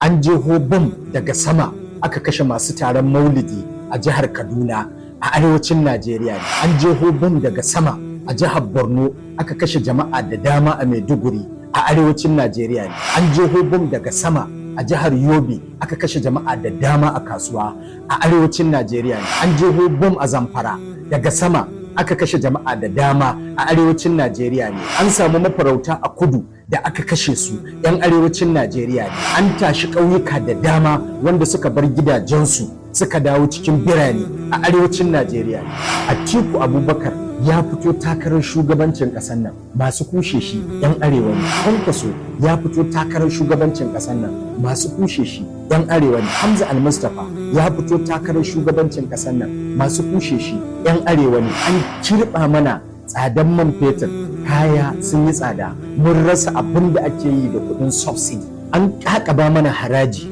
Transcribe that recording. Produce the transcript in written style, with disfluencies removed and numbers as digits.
An jeho bom daga sama aka kashe masu taron maulidi a jihar Kaduna, a arewacin Najeriya ne. An jeho bom daga sama a jihar Borno aka kashe jama'a da dama a Maiduguri, a arewacin Najeriya ne. An jeho bom daga sama a jihar Yobe aka kashe jama'a da dama a kasuwa, a arewacin Najeriya ne. An jeho bom a Zamfara daga sama aka kashe jama'a da dama, a arewacin Najeriya ne. An samu mafarauta a kudu da aka kashe su, 'yan arewacin Najeriya ne. An tashi ƙauyuka da dama wanda suka bar gidajensu suka dawo cikin birane, a arewacin Najeriya ne. Atiku Abubakar ya fito takarar shugabancin ƙasar nan, masu kushe shi 'yan arewa ne. Kwankwaso ya fito takarar shugabancin ƙasar nan, masu kushe shi 'yan arewa ne. Hamza Almustapha ya fito takarar shugabancin ƙasar nan, masu kushe shi 'yan arewa ne. An kirɓa mana tsadan man fetur, kaya sun yi tsada, mun rasa abin da ake yi da kuɗin subsidy. An ƙaƙaba mana haraji.